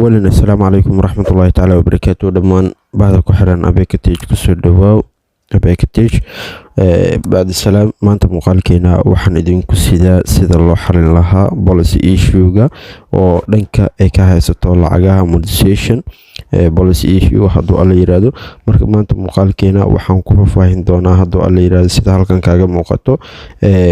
Awalin, assalaamu calaykum waraxmatullaahi tacaala wabarakaatu. Dhammaan bahda ku xiran Abeka Tech, kusoo dhawaaw Abeka Tech. Bacdi salaam, maanta muuqaalkeena waxaan idinku sidaa sida loo xalin lahaa policy issue-ga oo dhanka ay ka haysato lacagaha monetization policy issue, hadduu Alla yiraahdo. Marka maanta muuqaalkeena waxaan ku faahfaahin doonaa, hadduu Alla yiraahdo, sida halkan kaaga muuqato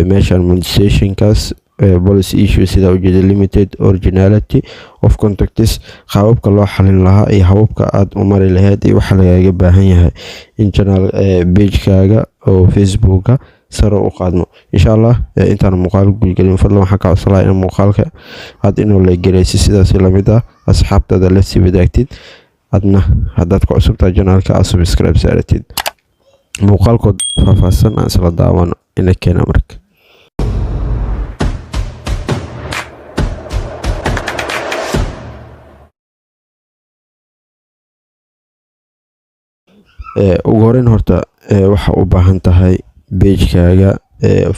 meeshan monetizationkaas policy issue, sida ujeeda limited originality of contents, qaababka loo xalin lahaa iyo hababka aad u mari lahayd iyo waxa lagaaga baahan yahay in channel pagekaaga oo Facebooka sare u qaadmo, insha Allah. Intaan muuqaal gulgelin, fadlan waxaan ka codsan lahaa in muuqaalka aad inuu la gareysid, sidaas lamid ah asxaabtaada la sii wadaagtid, adna haddaad ku cusubtahay channelka aad subscribe saaratid. Muuqaalkood faahfaahsan aan isla daawano ina keena marka. Ugu horeyn horta waxa u baahan tahay pagekaaga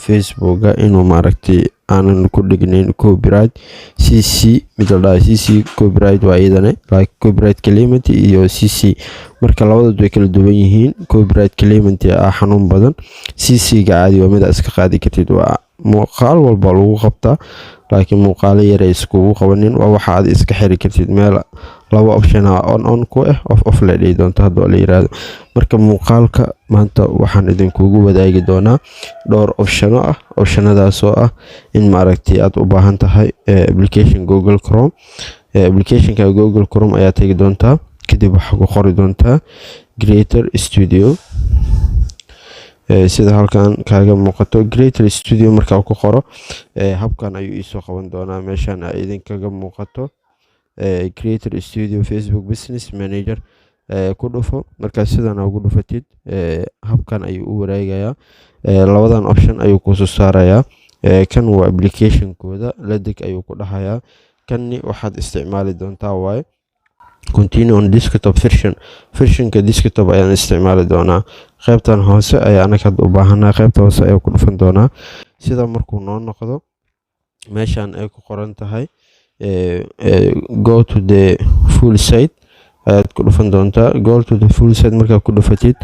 Facebooka inuu maaragtay aanan ku dhignayn copyright CC. Mid la dhahay CC copyright waa iyadana like copyright claimant iyo CC. Marka labadood way kala duwan yihiin. Copyright claimant ah xanuun badan. CC ga caadi waa mid aad iska qaadi kartid, waa muuqaal walba lagu qabtaa, laakiin muuqaalo yar ay iskugu qabanin. Waa waxa aad iska xiri kartid meel laba option ah, on on ku ah, off off la dhihi doonto, hadduu la yiraahdo. Marka muuqaalka maanta waxaan idinkugu wadaagi doonaa dhowr optiono ah, optionadaasoo ah in maaragtay aad u baahan tahay application Google Chrome. Applicationka Google Chrome ayaa tegi doontaa, kadib waxaa ku qori doontaa Creator Studio, sida halkan kaaga muuqato. Creator Studio markaa ku qoro, habkan ayuu iisoo qaban doonaa. Meeshan ay idinkaga muuqato Creator Studio Facebook Business Manager ku dhufo. Markaa sidan ugu dhufatid, habkan ayuu u wareegayaa, labadan option ayuu kusoo saarayaa. Kan waa applicationkooda, la deg ayuu ku dhahayaa. Kanni waxaad isticmaali doontaa waaye continue on desktop version. Versionka desktop ayaan isticmaali doonaa. Qaybtan hoose ayaa anaga hadda u baahanaa, qaybta hoose ayaa ku dhufan doonaa. Sida markuu noo noqdo, meeshan ay ku qoran tahay "Go to the full site" ayaad ku dhufan doontaa. "Go to the full site" markaad ku dhufatid,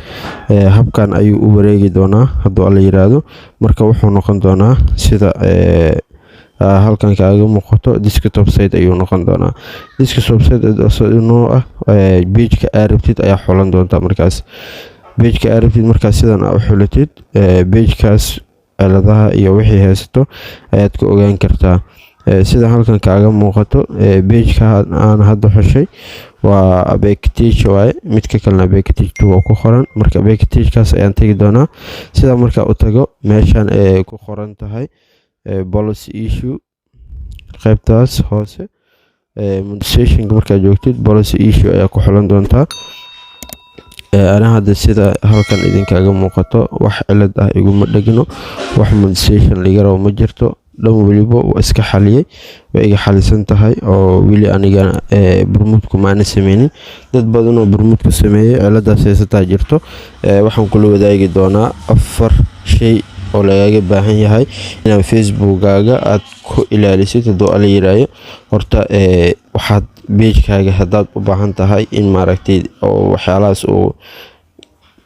habkan ayuu u wareegi doonaa, hadduu Alla yiraahdo. Marka wuxuu noqon doonaa sida halkan kaaga muuqato, desktop site ayuu noqon doonaa. Desktop site noo ah, pageka aa rabtid ayaa xulan doontaa. Markaas pageka aa rabtid, markaas sidan aa u xulatid, pagekaas ciladaha iyo wixii haysato ayaad ka ogaan kartaa. Sida halkan kaaga muuqato, pageka aan hadda xushay waa Abeka Tech waaye, midka kalena Abeka Tech 2 waa ku qoran. Marka Abeka Techkaas ayaan tegi doonaa. Sida markaa u tago, meeshan ay ku qoran tahay policy issue, qaybtaas hoose monetizationka markaad joogtid, policy issue ayaa ku xulan doontaa. Ana hadda sida halkan idinkaga muuqato, wax cilad ah iguma dhegno, wax monetization liga rabo ma jirto. Dhan weliba waa iska xaliyey, way iga xalisan tahay oo weli aniga burmudku maana sameynin. Dad badan oo burmudku sameeyey ciladaas haysataa jirto. Waxaan kula wadaagi doonaa afar shay oo lagaaga baahan yahay inaad Facebookaaga aad ku ilaalisid, hadduu Alla yiraayo. Horta waxaad pagekaaga haddaad u baahan tahay in maaragtay oo waxyaalahaas uu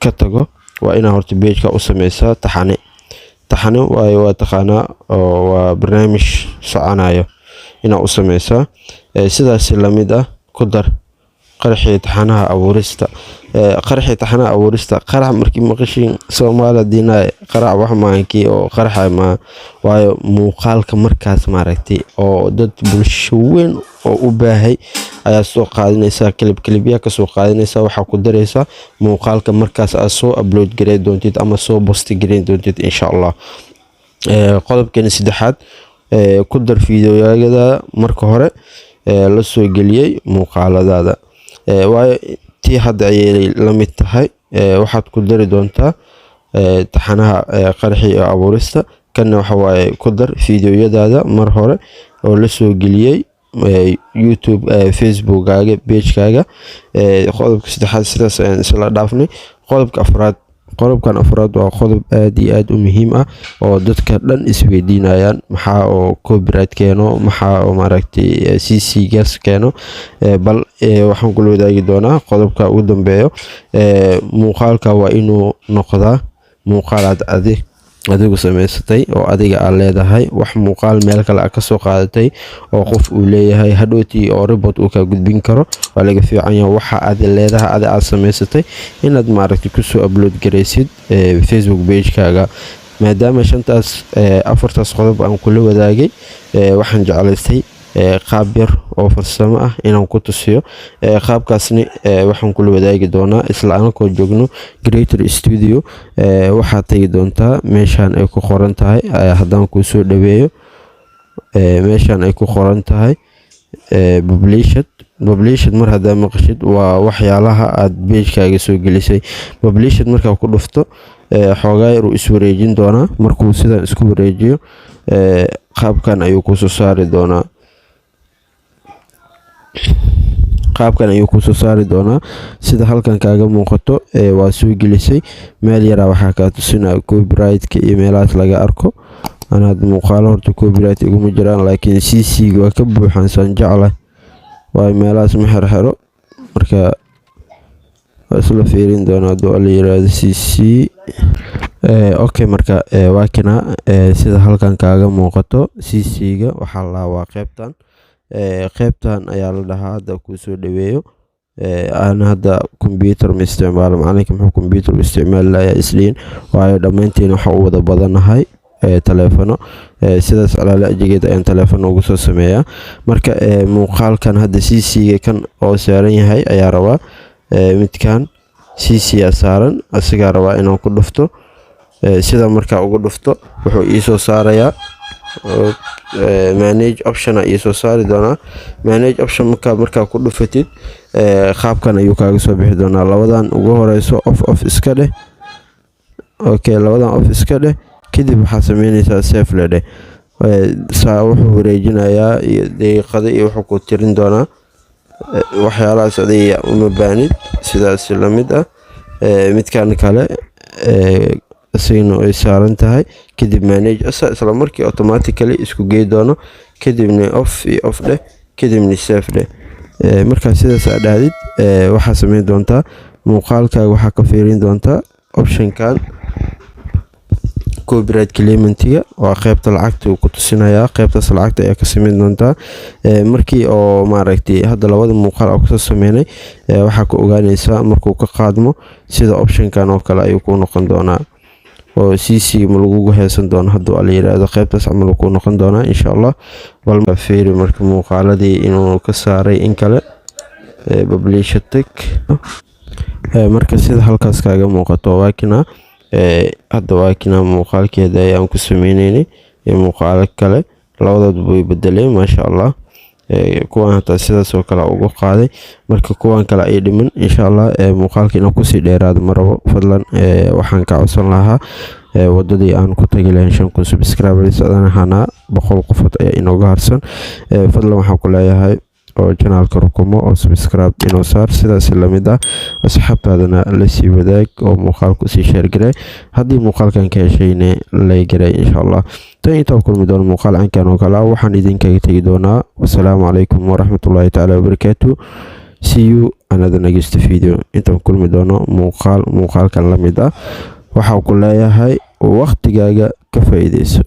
ka tago, waa inaa horta pageka u sameysaa taxane. Taxane waayo waa taqaanaa oo waa barnaamij soconayo inaa u sameysaa. Sidaas lamid ah ku dar qaraxii taxanaha abuurista. Qaraxii taxanaha abuurista, qarax markii maqashiin Soomaaliya diinay, qarax wax maankii oo qaraxa ma waayo. Muuqaalka markaas maaragtay oo dad bulsho weyn oo u baahay ayaa soo qaadanaysaa, clip clipya kasoo qaadanaysaa, waxaa ku daraysaa muuqaalka markaas aad soo upload gareyn doontid ama soo post gareyn doontid, insha Allah. Qodobkeena saddexaad, ku dar fiidiyoyada marka hore la soo geliyey muuqaaladaada, waayo tii hadda ayay la mid tahay. Waxaad ku dari doontaa taxanaha qaraxii ee abuurista. Kanna waxa waaye ku dar fiidiyoyadaada mar hore oo la soo geliyey YouTube Facebookaaga pagekaaga. Qodobka saddexaad sidaas ayaan isla dhaafnay. Qodobka afraad Qodobkan afraad waa qodob aad iyo aad u muhiim ah oo dadka dhan isweydiinayaan: maxaa oo copyright keeno, maxaa oo maaragtay CC gas keeno? Bal waxaan kula wadaagi doonaa qodobka ugu dambeeyo. Muuqaalka waa inuu noqdaa muuqaal aad adigu samaysatay oo adiga aad leedahay. Wax muuqaal meel kale aad kasoo qaadatay oo qof uu leeyahay, hadhowtii oo report uu kaa gudbin karo, waa laga fiican yahay. Waxa aad leedahay, adi aad samaysatay, inaad maaragtay kusoo upload garaysid Facebook pagekaaga. Maadaama shantaas, afartaas qodob aan kula wadaagay, waxaan jeclaystay qaab yar oo farsamo ah inaan ku tusiyo. Qaabkaasni waxaan kula wadaagi doonaa isla anakoo joogno Creator Studio. Waxaad tegi doontaa meeshaan ay ku qoran tahay, haddaan kuu soo dhaweeyo, meeshaan ay ku qoran tahay "Published". Published mar haddaa maqashid, waa waxyaalaha aad pagekaaga soo gelisay. Published markaa ku dhufto, xoogaa yar uu iswareejin doonaa. Markuu sidan isku wareejiyo, qaabkan ayuu kusoo saari doonaa. Qaabkan ayuu kusoo saari doonaa sida halkan kaaga muuqato. Waa soo gelisay meel yaraa, waxaa kaa tusinaya copyright-ka iyo meelahaas laga arko. Ana hadda muuqaalo horta copyright iguma jiraan, laakiin CC waa ka buuxaan, saan jeclahay, waayo meelahaas ma xerxero. Marka waa isla fiirin doonaa hadduu Alla yiraahdo CC. Okay, marka waa kana sida halkan kaaga muuqato. CC-ga waxaa la waa qeybtan, qeybtan ayaa la dhahaa. Hadda kuu soo dhaweeyo. Aan hadda computer ma isticmaalo. Macalinka muxuu computer u isticmaali lahaa isliin? Waayo dhammaantiin waxa u wada badanahay taleefano. Sidaas alaala ajigeed ayaan taleefano ugu soo sameeyaa. Marka muuqaalkan hadda CC-ga kan oo saaran yahay ayaa rabaa. Midkan CC a saaran asigaa rabaa inaan ku dhufto. Sida markaa ugu dhufto, wuxuu iisoo saarayaa manage option a iisoo saari doonaa. Manage option markaa ku dhufatid, qaabkan ayuu kaaga soo bixi doonaa. Labadan ugu horeyso off, off iska dheh. Okay, labadan off iska dheh. Kadib waxaa sameyneysaa save le dheh. Saa wuxuu wareejinayaa iyo daqiiqado iyo wuxuu ku tirin doonaa waxyaalahaas. Adiga uma baanid. Sidaas lamid ah midkan kale isagana ay saaran tahay. Kadib manage isla markii automatically isku gey doono. Kadibna off iyo off dheh, kadibna save dheh. Markaa sidaas aa dhahdid, waxaa sameyn doontaa muuqaalkaaga waxaa ka fiirin doontaa optionkan copyright claiming-ga. Waa qeybta lacagta uu ku tusinayaa. Qeybtaas lacagta ayaa ka sameyn doontaa. Markii oo maaragtay hadda labada muuqaal oo kusoo sameynay, waxaa ku ogaaneysaa markuu ka qaadmo sida optionkan oo kale ayuu ku noqon doonaa, oo CC ma lagugu heesan doono hadduu Alla yiraahdo. Qeybtaas camal kuu noqon doonaa, insha Allah. Bal fiiri marka muuqaaladii inuu ka saaray in kale. Publish tag. Marka sida halkaas kaaga muuqato, waa kina hadda, waa kina muuqaalkeeda ayaan ku sameyneynay iyo muuqaalo kale, labadoodba way bedeleen, maasha Allah. Kuwan hataa sidaas oo kale ugu qaaday. Marka kuwan kale ay dhiman, insha Allah. Muuqaalka inaan kusii dheeraado ma rabo. Fadlan waxaan ka codsan lahaa wadadii aan ku tagi lahayn 5000 subscribers adaan ahaanaa, 100 qofood ayaa inooga harsan. Fadlan waxaan ku leeyahay oo channelka rukumo oo subscribe inoo saar. Sidaas lamid ah asxaabtaadana lasii wadaag oo muuqaalka usii share garee. Haddii muuqaalkan ka heshayne, like garee, insha Allah. Tan intaa kulmi doono muuqaal cankan oo kale ah, waxaan idinkaga tegi doonaa wasalaamu calaykum waraxmatullaahi tacaala wabarakaatu. See you another next video. Intaan kulmi doono muuqaal muuqaalkan la mid ah, waxaa ku leeyahay waqtigaaga ka faa'iideyso.